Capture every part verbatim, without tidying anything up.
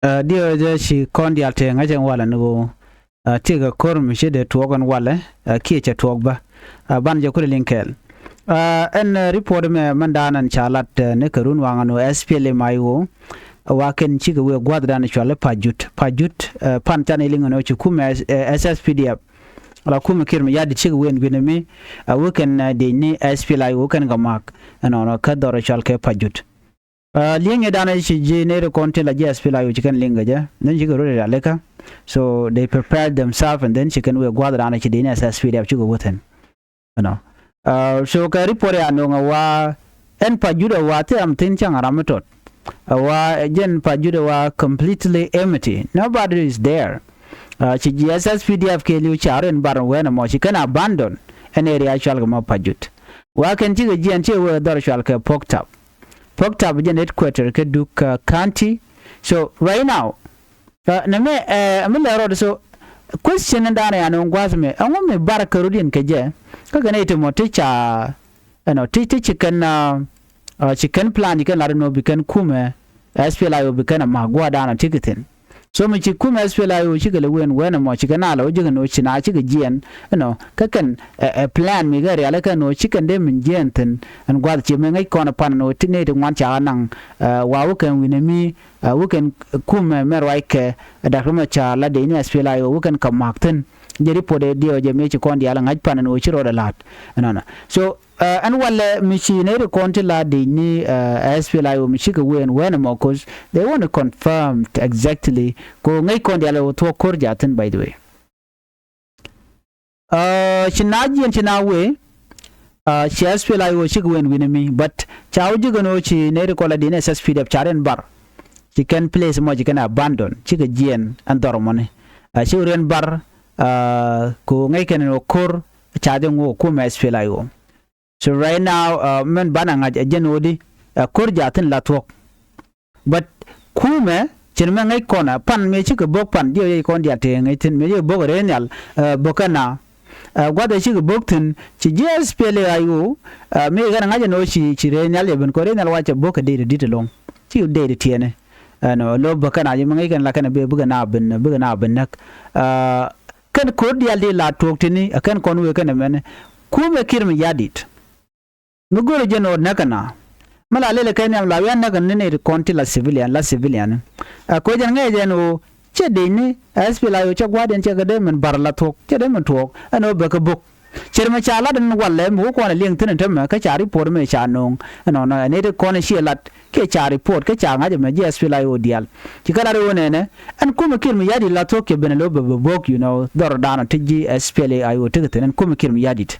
Ɛ, diɛw jɛ ci kɔn diaal tëë ŋäc ɛn walɛ ni ɣöö, ɛ, tëëkɛ ko̱r mi ci dee tuɔɔk ɛn walɛ, ɛ, kiɛ cɛ tuɔɔk bä. Ɛ, banɛ jɛ kulɛ liŋ kɛɛl. Ɛ, ɛn, ɛ, report mɛ mɛn daanɛ ca lat, ɛ, ni kɛ run waŋ ɛn ɣöö S P L M I O, ɛ, wa kɛn cikɛ wëë gua̱thdan cual i̱ Pajut. Pajut, ɛ, pan canɛ liŋ ɛn ɣöö ci kumɛ, ɛ, S S P D F. La kumɛ Kiir Mayardit cikɛ wëë ɛn wi̱nɛ mi, ɛ, wä kɛn, ɛ, dec ni S P L I O kɛn kɛ ma̱a̱k. Ɛnɔnɔ kä dhɔr cual kɛ Pajut. Ɛ, li̱eŋɛ danɛ ci ji̱ nɛy ti kɔn tin la ji̱ S P L I O ci kɛn liŋ kɛ jɛ. Then cikɛ rot ɛ rialikä. So they prepare themselves and then ci kɛn wëë gua̱th danɛ ci dec ni S S P D F cikɛ wä thi̱n. Ɛnɔ. Ɛ, so kɛ report ya nöŋ ɛ wa ɛn Pajut ɛ wa thil ram thi̱n cäŋ ram mi tɔt. Ɛ wa jɛn Pajut ɛ wa completely empty. Nobody is there. Ɛ, ci ji̱ S S P D F kɛ li̱w ca rin bar wɛn ɛmɔ ci kɛn abandon. Ɛn area cual kɛ mɔ Pajut. Wa kɛn cikɛ jiɛn ci wëë dhɔr cual kɛ Pok Tap. Pok Tap jɛn headquarter kä Duk, uh, County. So right now, uh, nɛ mɛ, uh, mi lɛ rɔɔd, so question ni daanɛ yan ŋua̱th mɛ ɛŋu mi bar kɛ rut in kɛ jɛ. Kä kɛn iti mɔ ti ca, you know, ti, ti ci kɛn, uh, uh, ci kɛn plan ci kɛn lar ni ɣöö bi kɛn kumɛ S P L I O bi kɛn a ma̱a̱k gua̱a̱r daanɔ ti kɛ thi̱n. So mi ci kumɛ S P L I O cikɛ lɛ wëë ɛn wɛn ɛmɔ cikɛ na lɛ wä jikɛ ni ɣöö ci na cikɛ jiɛn, you know, kä kɛn, ɛ, ɛ, plan mi kɛ rialikä ni ɣöö ci kɛn dee min jiɛn thi̱n. Ɛn gua̱th ci mi ŋäc kɔn ɛ pan ni ɣöö ti nɛy ti ŋuan ca naŋ, ɛ, wa wä kɛn wi̱nɛ mi, ɛ, wä kɛn kumɛ mɛ ruac kɛ, ɛ, dak ri mɛ ca la dec ni S P L I O wä kɛn kɛ ma̱a̱k thi̱n. Jɛ report ɛ diɛw jɛ mi ci kɔn diaal ɛ ŋa̱c pan ni ɣöö ci rɔɔdɛ la̱t. Ɛnɔnɔ. So, Ɛ, ɛn walɛ mi ci nɛy ti kɔn ti la dec ni, ɛ, S P L I O mi cikɛ wëë ɛn wɛn ɛmɔ, 'cause they want to confirm exactly. Kɛ ɣöö ŋäc kɔn diaal ɛ wä thuɔ̱k ko̱r jaathin, by the way. Ɛ, ci na jiɛn ci na wëë, ɛ, ci S P L I O cikɛ wëë ɛn wi̱nɛ mi, but ca wä ji̱ kɛn ɣöö ci nɛy ti kɔn la dec ni S S P D F ca rin bar. Ci kɛn place mɔ ci kɛn abandon, cikɛ jiɛn ɛn dhɔr mɔni. Ɛ, cikɛ rin bar, ɛ, kɛ ɣöö ŋäc kɛn ɛn ɣöö ko̱r ca jɛ ŋo̱o̱k kumɛ S P L I O. So right now, uh, mɛn banɛ ŋa̱c ɛ jɛn ɣöödi, ɛ, ko̱r jaathin la thuɔ̱k. But kumɛ cin mɛ ŋäc kɔn ɛ pan mëë cikɛ bo̱k pan diɛw yec kɔn diaal tëë ŋäc thi̱n mëë cikɛ bo̱k ɛ rɛy nhial, ɛ, bo̱k kɛ na. Ɛ, gua̱th ɛ cikɛ bo̱k thi̱n ci ji̱ S P L A I O, ɛ, mëë kɛn ɛ ŋa̱c ɛn ɣöö ci, ci rɛy nhial jɛ ben kɔn rɛy nhial wacɛ bo̱k kɛ dee di di̱t ɛlɔ̱ŋ. Ci dee di tiɛɛni. Ɛnɔ, lo bo̱k kɛ na ji̱ mɛ ŋäc kɛn la kɛn ɛ bee bikɛ na ben, bikɛ na ben näk. Ɛ, Kɛn ko̱r diaal ti la tuɔɔk tini ɛ kɛn kɔn wëë kɛn ɛmɛn. Kumɛ Kiir Mayardit. Mi go̱o̱rɛ jɛn ɣöö näk kɛn a mi la lɛl ɛ kɛ nhiam la wian näk kɛn ni nɛy ti kɔn ti la civilian, la civilian. Ɛ ko̱ jɛn ŋäc jɛn ɣöö cɛ dec ni S P L A I O cɛ gua̱a̱th diɛn cɛ kɛ dee min bar la thuɔ̱k, cɛ dee min tuɔɔk ɛn ɣöö bɛ kɛ bo̱k. Cɛr mɛ ca lat ɛn walɛ mi wä kɔn ɛ liɛŋ thi̱n ɛn tämɛ kä ca report mɛ ca no̱o̱ŋ. Ɛnɔnɔ ɛ nɛy ti kɔn ɛ ciɛ lat kiɛ ca report kä ca ŋa̱c ɛmɛ ji̱ S P L A I O diaal. Ci kä lat ɛ ɣöö nɛnɛ ɛn kumɛ Kiir Mayardit la thuɔ̱k cɛ ben ɛ lo̱ bɛ bɛ bo̱k, you know, dhɔr daanɔ ti ji̱ S P L A I O tekɛ thi̱n ɛn kumɛ Kiir Mayardit.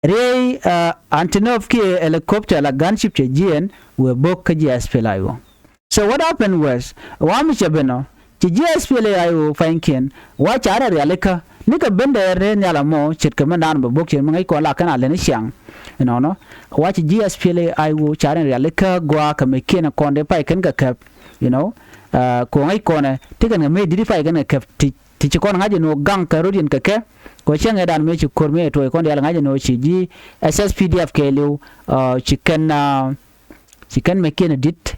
Riey, uh, Antonov kiɛ helicopter la gunship cɛ jiɛɛn wëë bo̱k kä ji̱ S P L A I O. So what happened was, wa mi cɛ ben ɔ, ci ji̱ S P L A I O pa̱nykiɛn wa ca rɛ rialikä nikɛ bendɛ rɛy nhial ɛmɔ ce̱tkɛ mɛn daanɔ bɛ bo̱k ce̱t mi ŋäc kɔn la kɛn a lɛn i̱ ciaŋ. Inɔnɔ wa ci ji̱ S P L A I O ca rɛ rialikä gɔaa kɛ mɛ kiɛn kɔn dee pay kɛn kɛ kɛp. You know, uh, kɛ ŋäc kɔnɛ ti kɛn kɛ mɛ di̱t i̱ pay kɛn kɛ kɛp ti, ti ci kɔn ŋa̱c ɛn ɣöö gaŋ kɛ rot yɛn kɛ kɛ. Kɛ cäŋ ɛ dan mëë ci ko̱r mëë ɛ tuɔɔc kɔn diaal ŋa̱c ɛn ɣöö ci ji̱ S S P D F kɛɛliw, uh, ci kɛn, uh, ci kɛn mɛ kiɛn ɛ di̱t.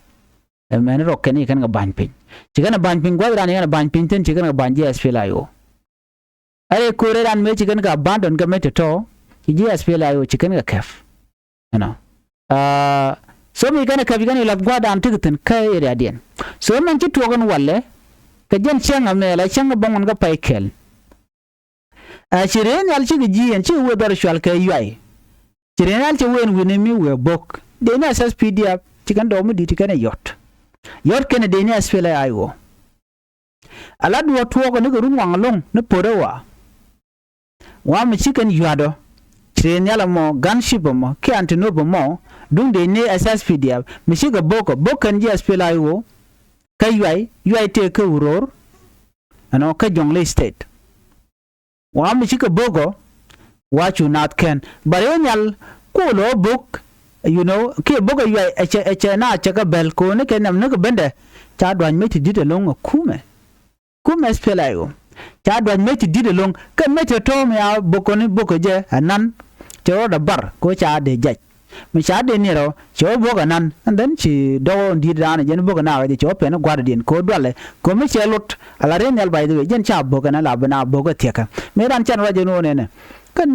Ɛ mɛn rɔk kɛn i̱ kɛn kɛ ba̱ny piny. Ci kɛn ɛ ba̱ny piny gua̱th ran i̱ kɛn ɛ ba̱ny piny thi̱n ci kɛn kɛ ba̱ny ji̱ S P L A I O. Ɛ rɛy ko̱r ɛ ran mëë ci kɛn kɛ abandon kɛ mëë tɔ̱tɔ̱ ci ji̱ S P L A I O ci kɛn kɛ kɛp. Ɛnɔ. Uh, so mi kɛn kɛ kɛp ci kɛn kɛ lath gua̱a̱th dan tekɛ thi̱n kä area diɛn. So mɛn ci tuɔɔk ɛn walɛ kɛ jɛn cäŋ amɛɛl ɛ cäŋ ɛ bäŋuan kä pay kɛl. Ɛ ci rɛy nhial cikɛ ji̱ ɛn cikɛ wëë dhɔr cual kɛ yuay. Ci rɛy nhial cɛ wëë ɛn wi̱ni mi wëë bo̱k. Dee ni S S P D F ci kɛn dɔɔk mi di̱t ci kɛn ɛ yɔt. Yɔt kɛn ɛ dee ni S P L A I O. Ala duɔ̱ɔ̱r tuɔɔk ni kɛ run waŋ ɛlɔ̱ŋ ni po̱t ɛ wa. Wa mi ci kɛn yua̱t ɔ. Ci rɛy nhial ɛmɔ, gunship ɛmɔ kiɛ Antonov ɛmɔ, duŋ dee ni S S P D F mi cikɛ bo̱k ɔ, bo̱k kɛn ji̱ S P L A I O. Kä yuay, yuay tëë kä Uror. Ɛnɔ kä Jonglei State. Wa mi cikɛ bo̱k ɔ wa cu naath kɛn. Bɛ rɛy nhial ku lɔ bo̱k, you know, kiɛ bo̱k ɛ yuay ɛ cɛ, ɛ cɛ na cɛ kɛ bɛl ko̱ni kɛ nhiam ni kɛ bendɛ. Ca dua̱ny mec ti di̱t ɛlɔ̱ŋ ɛ kumɛ. Kumɛ S P L A I O. Ca dua̱ny mec ti di̱t ɛlɔ̱ŋ kɛ mec ti tɔ̱ɔ̱m ya bo̱k kɔni bo̱k ɛ jɛ ɛ nan. Cɛ rɔɔdɛ bar ko̱ ca dee jac. Mi ca dee ni rɔ cɛ wä bo̱k ɛnan, and then ci dɔk wä di̱t dan jɛn bo̱k ɛnan jɛ cɛ wä pɛn gua̱r diɛn kɛ wä dualɛ kɛ wä mi cɛ lot ala rin nhial, by the way, jɛn ca bo̱k ɛnan la bi na bo̱k ɛ thiɛkɛ. Mi dan cɛn ruac ɛn wä nɛnɛ kɛn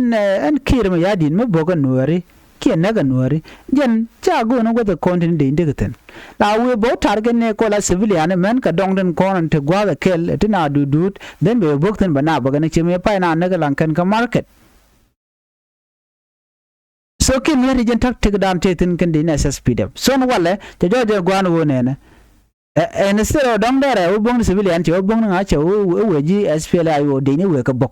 ɛn ki̱i̱r mi ya̱di̱n mi bo̱k ɛ nuääri kiɛ näk ɛ nuääri. Jɛn ca go̱o̱n wä guäth ɛ kɔn tin dee in dek thi̱n la wi̱i̱ bo̱k target ni kɔ la civilian mɛn kɛ dɔŋ tin kɔn ti gua̱a̱th ɛ kɛl ti na duut duut, then bɛ bo̱k thi̱n bɛ na bo̱k ɛn ci mi pay na näk ɛ laŋ kɛn kä market. So kiɛ mi̱et i̱ jɛn ta̱k tëkdan tëë thi̱n kɛn dec ni S S P D F. So ni walɛ cɛ jɔɔc jɛ gua̱a̱n ɣöö nɛnɛ. Ɛ, ɛ, ni thil ɔ dɔ̱ŋ dɛrɛ wä bo̱ŋ ni civilian cɛ wä bo̱ŋ ni ŋa̱ cɛ wä, wä, wä ji̱ S P L A I O dec ni wëë kɛ bo̱k.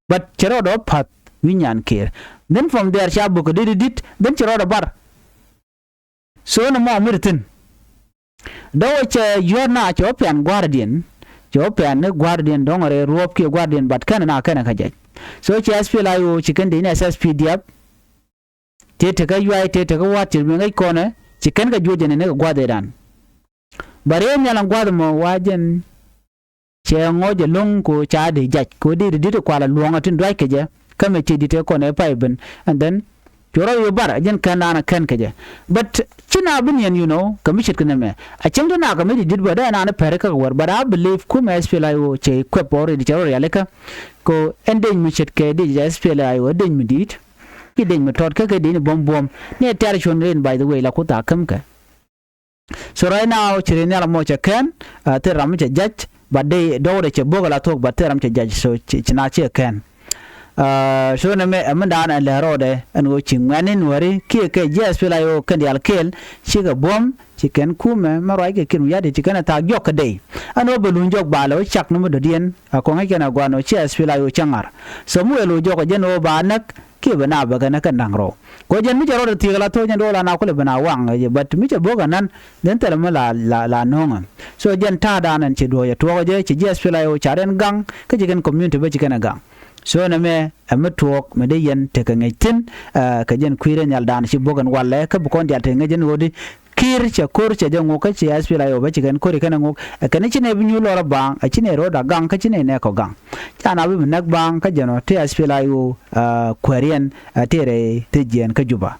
But cɛ rɔɔdɛ wä pa̱th wi̱i̱ nyan kiɛɛr. Then from there ca bo̱k kɛ dit dit, then cɛ rɔɔdɛ bar. So ni mɔ mi̱t thi̱n. Dɔ̱wɛ cɛ yuɔ̱t na cɛ wä pian gua̱a̱rdiɛn, cɛ wä pian ni gua̱a̱rdiɛn dɔ̱ŋ rɛy ruɔ̱p kiɛ gua̱a̱rdiɛn, but kɛn na kɛn kä jɛc. So cɛ S P L A I O ci kɛn dec ni S S P D F. Tëë tekä yuay, tëë tekä wa̱a̱t, ci mi ŋäc kɔnɛ ci kɛn kä juɔ̱c jɛn ni kɛ gua̱a̱th ëëdan. But rɛy nhial ɛn gua̱a̱th ɛmɔ wa jɛn cɛ ŋɔc ɛlɔ̱ŋ kɛ ɣöö ca dee jac kɛ ɣöö dee dit kualɛ luɔ̱ŋä tin duac kɛ jɛ. Kä mɛ ci dit ɛ kɔn ɛ pay ben, and then cu rɔ wi̱i̱ bar jɛn kɛn daanɛ kɛn kɛ jɛ. But ci na bi niɛn, you know, kɛ mi ce̱tkɛ nɛmɛ a cieŋ ti na kɛ mi dit dit bä dee naan pɛr kä kɛ wär, but I believe kumɛ S P L A I O cɛ kuɛp already, cɛ rɔ rialikä. Kɛ ɣöö ɛn dec mi ce̱tkɛ dec S P L A I O ɛ dec mi di̱i̱t. Ci dec mi tɔt kä kɛ dec ni buɔ̱m buɔ̱m ni ɛ tɛ̈r cuɔ̱n rin, by the way, la kuth a käm kɛ. So right now ci ri nhial mɔ cɛ kɛn, ah, thil ram mi cɛ jac, but dee dɔwdɛ cɛ bo̱k ala thuɔ̱k, but thil ram cɛ jac, so ci, ci na cɛ kɛn. Ah, so nɛmɛ ɛ mi dan ɛn lɛ rɔɔdɛ ɛn ɣöö ci ŋuɛ̈tni nuääri kiɛ kɛ ji̱ S P L A I O kɛn diaal kɛɛl cikɛ buɔ̱m, ci kɛn kumɛ mɛ ruac kɛ kiɛn wi̱i̱ ya̱di̱t ci kɛn ɛ thaak jɔk kɛ dee. Ɛn ɣöö bɛ luny jɔk ba lɛ wä cak ni mi dɔ̱diɛn a kɔŋ i̱ kɛn ɛ gua̱n ɣöö ci S P L A I O cɛ ŋa̱r. So mi wëë lo̱c jɔk ɛ jɛn ɣöö ba näk kiɛ bɛ na bɛ kɛn ɛ kɛn da̱ŋ rɔw. Kɛ ɣöö jɛn mi cɛ rɔɔdɛ thiek ala tho̱o̱c ɛn do̱o̱l an a kulɛ ben a waŋ ɛ jɛ, but mi cɛ bo̱k ɛnan, then thilɛ mi la, la, la no̱o̱ŋɛ. So jɛn ta̱a̱dan ɛn ci duɔ̱ɔ̱c ɛ tuɔɔk ɛ jɛ, ci ji̱ S P L A I O ca rɛn gaŋ kä ci kɛn community bä ci kɛn ɛ gaŋ. So nɛmɛ ɛ mi tuɔɔk mi dee yɛn tekɛ ŋäc thi̱n, eh, kɛ jɛn kui̱ rɛy nhialdan ci bo̱k ɛn walɛ kä bi kɔn diaal tekɛ ŋäc ɛn ɣöödi. Ki̱i̱r cɛ ko̱r cɛ jɛ ŋuk kä ci S P L A I O bä ci kɛn ko̱r i̱ kɛn ɛ ŋuk. Ɛ kɛn i̱ ci nɛ bi nyuur lɔr ɛ baaŋ, ɛ ci nɛ ro̱o̱d a gaŋ kä ci nɛ nɛɛk kɔ gaŋ. Ca na bi bi näk baaŋ kä jɛn ɔ ti S P L A I O, ah, kuääriɛn, ah, tëë rɛy thiec jiɛɛn kä Juba.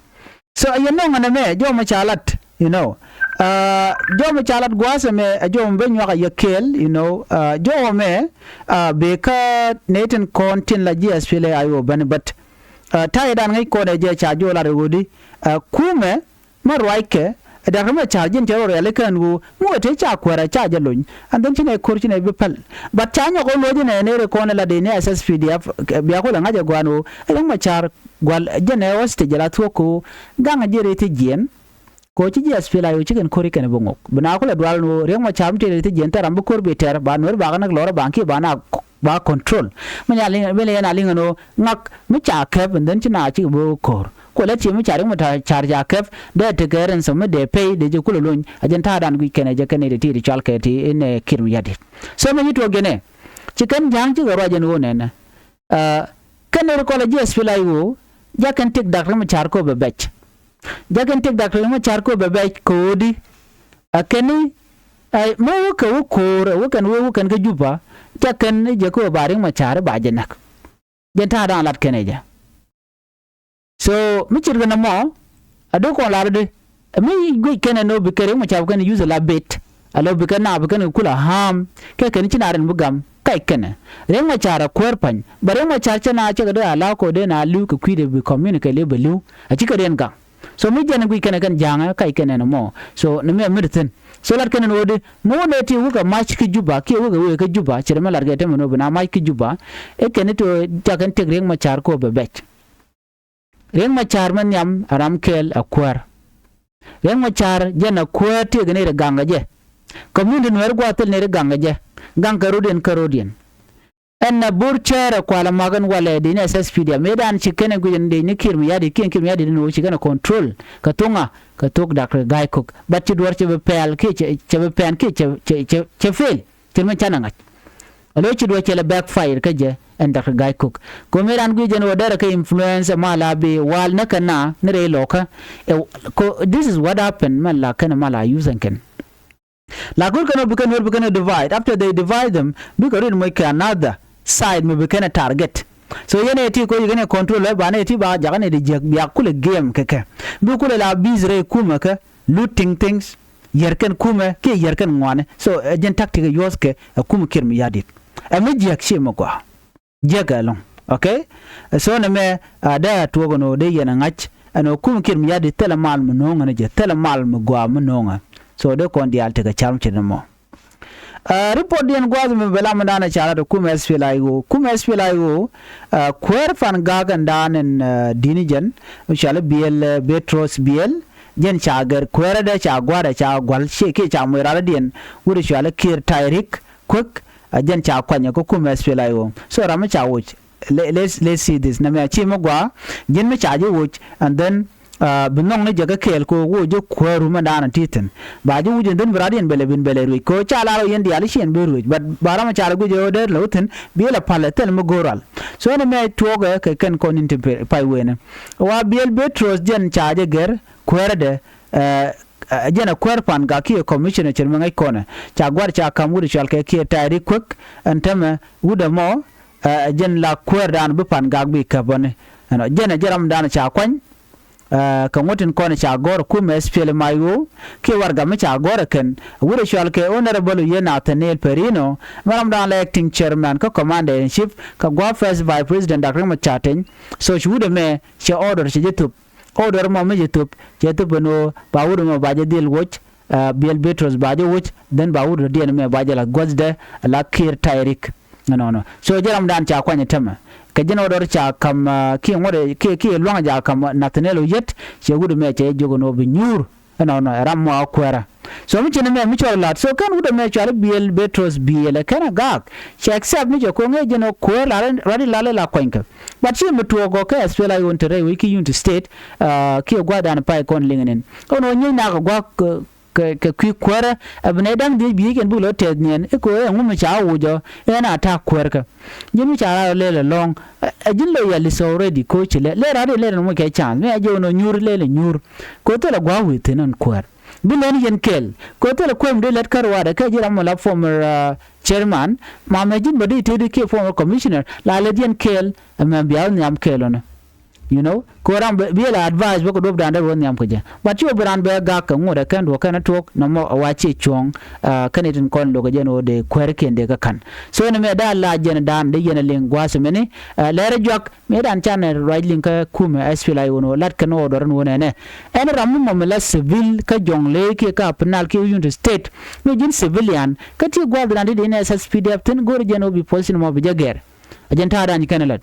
So ɛ yɛn nɔŋ ɛn ɛmɛ jɔmɛ ca lat, you know. Ah, jɔmɛ ca lat gua̱a̱th ɛmɛ ɛ jɔmɛ ben nyuak ɛ yɛ kɛɛl, you know. Ah, jɔmɛ, ah, bëë kä nɛy tin kɔn tin la ji̱ S P L A I O bäni bät. Ah, ta̱yɛ dan ŋäc kɔn ɛ jɛ ca jɔɔl lat ɛ ɣöödi. Ah, kumɛ mi ruackɛ ɛ Dak Riɛk Macar ji̱n cɛ rɔ rialikä ɛn ɣöö mi wee tëë ca kuäärä ca jɛ lony, and then ci nɛ ko̱r ci nɛ bi päl. But ca nyɔk ɣä luɔ̱c ɛnɛ nɛy ri kɔn ɛ la dee ni S S P D F, bia kulɛ ŋa̱c ɛ gua̱a̱n ɣöö Riɛk Macar gua̱l jɛn ɛ hostage la thuɔ̱k ɣöö gaŋ ɛ ji̱ rɛy thiec jiɛɛn. Kɛ ɣöö ci ji̱ S P L A I O ci kɛn ko̱r i̱ kɛn bi ŋok. Bi na kulɛ dual ɛn ɣöö Riɛk Macar mi tëë rɛy thiec jiɛɛn thil ram bi ko̱r bi tɛr ba nuɛr ba kɛ näk lɔrä ba kiɛ ba na ba control. Mi nya liŋ, mi liŋ a liŋ ɛn ɣöö ŋak mi ca kɛp, and then ci na ci bi ko̱r. Kuɛ lɛ ci mi ca Riɛk Macar ca kɛp, dee tekɛ ransom mi dee pay, dee jɛ kulɛ lony. A jɛn ta̱a̱dan guic kɛn ɛ jɛ kɛn ɛ ti ti ti cɔal kɛ ti in ɛ Kiir Mayardit. So mi nyi tuɔɔk jɛn ɛ. Ci kɛn ja̱a̱ŋ cikɛ ruac ɛn ɣöö nɛnɛ. Ah, kɛn ɛ ri kɔl ɛ ji̱ S P L A I O, jak kɛn tik Dak Riɛk Macar kɛ ɣöö bɛ bɛc. Jak kɛn tik Dak Riɛk Macar kɛ ɣöö bɛ bɛc kɛ ɣöö di. A kɛn i̱, ɛ, mi wä kɛ wä ko̱o̱r, ɛ wä kɛn wä, wä kɛn kä Juba, jak kɛn i̱ jɛ kɛ ɣöö ba Riɛk Macar i̱ ba jɛ näk. Jɛn ta̱a̱dan lat kɛn ɛ jɛ. So mi ce̱tkɛ nɔmɔ, a do̱k kɔn lar di, ɛ mi guic kɛn ɛ nɔ bi kɛ Riɛk Macar bi kɛn use la bet, a lɔ bi kɛn na bi kɛn kula harm, kɛ kɛn ci na rin bi gam, kac kɛn ɛ. Riɛk Macar a kuäär pa̱ny, bɛ Riɛk Macar cɛ na cɛ kɛ dee a la kɔ dee na li̱w kɛ kui̱dɛ bi communicate li̱w bɛ li̱w, a ci kɛ riɛn gaŋ. So mi jɛn guic kɛn ɛ kɛn ja̱a̱ŋɛ kac kɛn ɛ nɔmɔ. So ni mi a mi ri thi̱n. So lat kɛn ɛ ni wä di mi wä nɛ ti wä kɛ mac ki Juba kiɛ wä kɛ wee kä Juba, ci ri mi lat kɛ tɛmɛ ni wä bi na mac ki Juba. I̱ kɛn i̱ ti wä jak kɛn tëk Riɛk Macar kɛ wä bɛ bɛc. Riɛk Macar mi nhiam a ram kɛɛl a kuäär. Riɛk Macar jɛn a kuäär tëëk ni ri gaŋ kɛ jɛ. Community nuɛɛr gua̱a̱th thil ni ri gaŋ kɛ jɛ. Gaŋ kɛ rodiɛn kä rodiɛn. Ɛn na bo̱r cäärɛ kualɛ mak ɛn walɛ dee ni S S P D F mëëdan ci kɛn ɛ guic ɛn dee ni Kiir Mayardit kiɛn Kiir Mayardit ni wä ci kɛn ɛ control kɛ thuŋa kɛ thok Dak Riɛk Ga̱a̱c Ko̱k. But ci duɔ̱ɔ̱r cɛ bi pɛl kiɛ cɛ, cɛ bi pɛn kiɛ cɛ, cɛ, cɛ, cɛ fail. Cɛ mi canɛ ŋa̱c. A lo̱c ci duɔ̱ɔ̱r cɛ lɛ backfire kä jɛ ɛn Dak Riɛk Ga̱a̱c Ko̱k. Kɛ mëëdan guic ɛn wä derɛ kɛ influence ɛ ma la bi wal ni kɛ na ni rɛy lɔkä. Ɛ, ko, this is what happened mɛn la kɛn ɛ ma la use ɛn kɛn. La go̱r kɛn ɔ bi kɛn wer bi kɛn ɔ divide. After they divide them, bikɛ rin moc kɛ another side mi bi kɛn ɛ target. So yɛn ɛ ti koc kɛn ɛ control ɛ banɛ ɛ ti ba jakä nɛ di jiäk bia kulɛ game kɛ kɛ. Bi kulɛ la busy rɛy kumɛ kɛ looting things. Yɛr kɛn kumɛ kiɛ yɛr kɛn ŋuani. So ɛ jɛn tactic ɛ yuɔth kɛ ɛ kumɛ Kiir Mayardit. Ɛ mi jiäk ci mi gɔaa. Jiäk ɛlɔ̱ŋ. Okay. So nɛ mɛ a dee a tuɔk ɛn ɣöö dee yɛn a ŋa̱c ɛn ɣöö kum Kiir Mayardit thilɛ mal mi no̱o̱ŋɛ ni jɛ, thilɛ mal mi gɔaa mi no̱o̱ŋɛ. So dee kɔn diaal tekɛ car mi ce̱t ni mɔ. Ɛ, report diɛn gua̱a̱th mi bɛ lam mi da̱a̱n a ca lat ɛ kum S P L A I O. Kum S P L A I O, ɛ, kuäär pan gak ɛn da̱a̱n ɛn, ɛ, di̱t ni jɛn mi cɔal i̱ Biɛl, ɛ, Petros Biɛl. Jɛn ca gɛr kuäärädɛ ca gua̱a̱rɛ ca gua̱l ciɛ kiɛ ca moc ralä diɛn wut i̱ cɔal i̱ Kiir Tairik Kuek. Ɛ jɛn ca kuany ɛ kä kum S P L A I O. So ram mi ca woc. Let, let's, let's see this. Nɛ mɛ ci mi gɔaa ji̱n mi ca ji̱ woc and then, uh, bi nhɔŋ ni jɛ kä kɛɛl ko woc jɛ kuääru mɛn da̱a̱n ti thi̱n. Ba ji̱ woc and then bi rat yɛn bɛlɛ bin bɛlɛ ruec ko ca lar ɔ yɛn diaal i̱ ci yɛn ben ruec. But ba ram mi ca rɛ guic ɛ ɣöö dee lɛ wä thi̱n bi lɛ pal ɛ thil mi go̱o̱r ral. So nɛ mɛ tuɔɔkɛ kɛ kɛn kɔn in ti pay wen ɛ. Wa Biɛl Petros jɛn ca jɛ gɛr kuäärädɛ, ɛ, ɛ, jɛn ɛ kuäär pan gak kiɛ commissioner cɛr mi ŋäc kɔnɛ. Ca gua̱r ca ka̱m wut i̱ cɔal kɛ Kiir Tairik Kuek ɛn tämɛ wut ɛmɔ, ɛ, jɛn la kuäär da̱a̱n bi pan gak bi käp ɔni. Ɛnɔ, jɛn ɛ jɛ ram da̱a̱n ca kuany, ɛ, kɛ ŋuɔ̱t tin kɔnɛ ca gɔ̱r kum S P L M I O, kiɛ warɛgak mi ca gɔ̱r ɛ kɛn, wut i̱ cɔal kɛ Honorable Oyet Nathaniel Perino, mɛ ram da̱a̱n la acting chairman kä commander in chief, kɛ gua̱a̱ first vice president Doctor Riek Machar Teny. So ci wut ɛmɛ cɛ order cɛ jɛ thop. Order mɔ mi ci thop, cɛ thop ɛn ɣöö ba wut ɛmɔ ba jɛ dhil woc, ɛ, Biɛl Petros ba jɛ woc, then ba wut diɛn ɛmɛ ba jɛ la guäthdɛ la Kiir Tairik. Ɛnɔnɔ. So jɛ ram da̱a̱n ca kuany ɛ tämɛ. Kɛ jɛn order ca ka̱m, ɛ, kiɛ ŋuɔ̱t ɛ, kiɛ, kiɛ lua̱ŋ ca ka̱m Nathaniel Oyet, cɛ wut ɛmɛ cɛ jɛ jiök ɛn ɣöö bi nyuur. Ɛnɔnɔ, ɛ ram mɔ a kuäärä. So mi ci nɛ mɛ mi cɔl lat. So kɛn wut ɛmɛ cɔal i̱ Biɛl Petros Biɛl ɛ kɛn a gak. Cɛ accept mi cɛ ko̱ŋ ɛ jɛn ɔ kuäär la rɛy, rɛy la lɛ la kuanykɛ. But ci mi tuɔɔk ɔ kɛ S P L A I O in te rɛy wec ki Unity State, uh, kiɛ gua̱a̱th dan pay kɔn liŋ nin. Kɔn ɔ nyieeny nak gua̱a̱k, uh, kɛ, kɛ kui̱ kuäärä, ɛ bi nɛy da̱ŋ dhiec bi kɛn buk lɔ tɛth niɛn i̱ kɛ ɣöö ɛŋu mi ca wuc ɔ ɛn a ta̱a̱ kuäärkä. Ji̱n mi ca raar lɛl ɛlɔ̱ŋ, ɛ, ɛ ji̱n loyalist already ko̱ ci lɛ, lɛ raar lɛ ɛn muc kɛ chance. Mi a jiɛ wun ɔ nyuur lɛl ɛ nyuur. Ko̱ thilɛ gua̱a̱k wi̱i̱ thi̱n ɛn kuäär. Bi lɛn yɛn kɛɛl. Ko̱ thilɛ kuäär mi dee lät kä ruaadɛ kɛ ji̱ ram mi la former, uh, chairman. Mamɛ ji̱n bä dee tëëdi kiɛ former commissioner. La lät yɛn kɛɛl. Ɛmɛ bia wä nhiam kɛɛl ɔnɔ. You know, ko ram bi la advice bä kɛ duɔ̱p da̱a̱n dee bä nhiam kɛ jɛ. But ci wä bi raan bɛ gak kɛ ŋot ɛ kɛn duɔ̱k kɛn ɛ tuɔ̱k nɔmɔ ɛ wa ciɛ cuɔ̱ɔ̱ŋ, ɛ, kɛn itin kɔn lo̱k ɛ jɛn ɣöö dee kuäärkiɛn dee kä ka̱n. So ni mɛ da̱a̱n la jɛn da̱a̱n dee yɛn ɛ liŋ gua̱a̱th mɛni, ɛ, lɛr ɛ juak mɛ da̱a̱n canɛ ruac liŋ kä kumɛ S P L A I O wun ɣöö lat kɛn ɣöö dɔ̱rän wun ɛnɛ. Ɛn ram mi mɔmɛ la civil kä Jɔŋley kiɛ kä Upper Nile kiɛ Unity State. Mi ji̱n civilian kä ti gua̱a̱th da̱a̱n dee dee ni S S P D F thi̱n go̱o̱r jɛn ɣöö bi puɔ̱th cin mɔ bi jɛ gɛr. Ɛ jɛn ta̱a̱ da̱a̱n ci kɛn ɛ lät.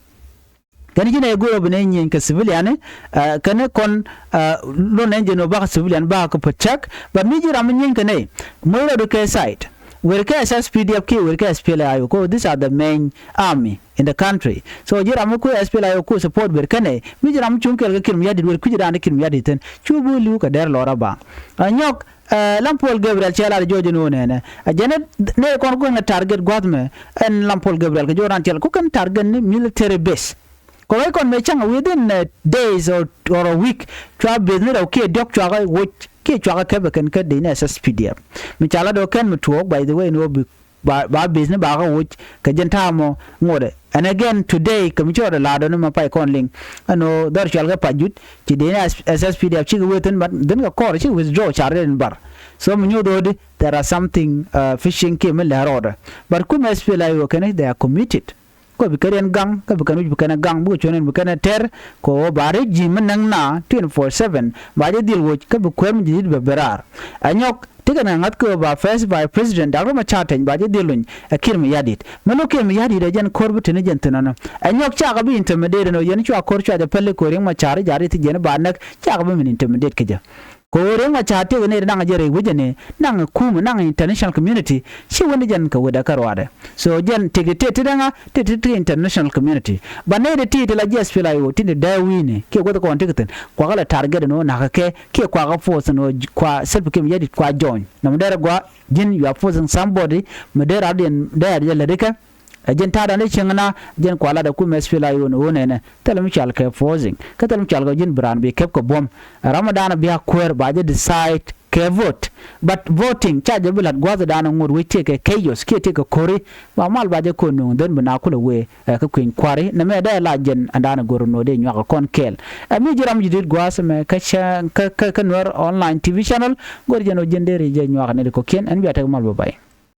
Kɛn ji̱n ɛ go̱o̱r ɔ bi nɛ nyieny kɛ civilian, ɛ, kɛn kɔn, ɛ, lon ɛn jɛn ɔ bakɛ civilian bakɛ protect, but mi ji̱ ram mi nyieny kɛ nɛy, moc rɔɔdu kɛ side. Wer kɛ S S P D F kiɛ wer kɛ S P L A I O, ko these are the main army in the country. So ji̱ ram mi kuɛ S P L A I O ku support wer kɛn ɛ, mi ji̱ ram mi cuŋ kɛɛl kɛ Kiir Mayardit wer kui̱c da̱a̱n Kiir Mayardit thi̱n, cu bi li̱w kɛ dɛr lɔr a ba. Ɛ, nyɔk, Ɛ, Lam Paul Gabriel cɛ lar jɔɔc ni wä nɛnɛ. Ɛ, jɛn ni kɔn ku kɛn target gua̱th mɛ. Ɛn Lam Paul Gabriel kɛ jɔɔc ran tiɛl ku kɛn target ni military base. Kɔ wec kɔn mɛ caŋ within, uh, days or, or a week. Cua base ni rɛw kiɛ diɔk cua kɛ woc kiɛ cua kɛ kɛpɛ kɛn kä dee ni S S P D F. Mi ca la dɔ̱ kɛn mi tuɔɔk, by the way, ni wä bi ba, ba base ni ba kä woc kɛ jɛn ta̱a̱ mɔ ŋotdɛ. And again today kɛ mi cɔɔdɛ la̱a̱dɔ ni ma pay kɔn liŋ. Ɛn ɣöö dhɔr cual kɛ Pajut ci dee ni S S P D F cikɛ wee thi̱n, but dhin kɛ kɔr cikɛ withdraw car in bar. So mi nyuuth ɣöödi there are something, uh, fishing kiɛ mi lɛr rɔɔdɛ. But kum S P L A I O kɛn they are committed. Kä bi kɛn riɛn gaŋ, kä bi kɛn wi̱c bi kɛn ɛ gaŋ, bikɛ cuɔ̱n in bi kɛn ɛ tɛr, kɛ ɣöö ba regime mi näk na twenty four seven, ba jɛ dhil woc, kä bi kuäär mi jɛ di̱t bɛ ben raar. Ɛ nyɔk, ti kɛn ɛ ŋa̱th kɛ ɣöö ba first vice president Doctor Machar Teny ba jɛ dhil luny, ɛ Kiir Mayardit. Mi lo̱k Kiir Mayardit ɛ jɛn ko̱r bi te ni jɛn thi̱n ɛnɔ. Ɛ nyɔk cakɛ bi intimidate ɛn ɣöö yɛn cua ko̱r cua jɛ päl i̱ ko̱r Riek Machar i̱ ja̱r i̱ thi jiɛn i̱ ba näk, cakɛ bi min intimidate kɛ jɛ. Kɛ ɣöö Riek Machar tëëkɛ nɛy ti naŋ jɛ rɛy wecä ni, naŋ kum, naŋ international community, ci wä ni jɛn kɛ wecdɛ kä ruaadɛ. So jɛn tëëkɛ tëë ti däŋä, tëë ti ti international community. But nɛy ti ti ti la ji̱ S P L A I O, ti ti dee wi̱i̱ni, kiɛ guäth kɔn ti kɛ thi̱n, kuakä la target ni wä na̱kä kɛ, kiɛ kuakä force ni wä kua Salva Kiir Mayardit kua join. Nɔmɔ derɛ gua, ji̱n you are forcing somebody, mi dee radiɛn, dee radiɛn lät ikɛ, Ɛ jɛn ta̱a̱dan i̱ cieŋ na jɛn kua lat ɛ kum S P L A I O ni ɣöö nɛnɛ thilɛ mi cɔal kɛ forcing. Kä thilɛ mi cɔal kɛ ji̱n bi raan bi kɛp kɛ buɔ̱m. Ɛ ram mi da̱a̱n bi a kuäär ba jɛ decide kɛ vote. But voting ca jɛ bi la̱t gua̱thdan ŋot wec tëëkɛ chaos kiɛ tëëkɛ ko̱ri. Ba mal ba jɛ ko̱n nöŋ dhän bi na kulɛ wee ɛ kä kui̱ny kua̱ri nɛ mɛ dee la jɛn ɛn da̱a̱n ɛ go̱r nöödɛ nyuak ɛ kɔn kɛɛl. Ɛ mi ji̱ ram ji̱ di̱t gua̱a̱th ɛmɛ kä cä kä kä kä Nuɛr online T V channel. Go̱r jɛn ɔ jɛn dee ri jɛ nyuak ɛ nɛy ti kɔ̱kiɛn ɛn bia tek mal bä bay.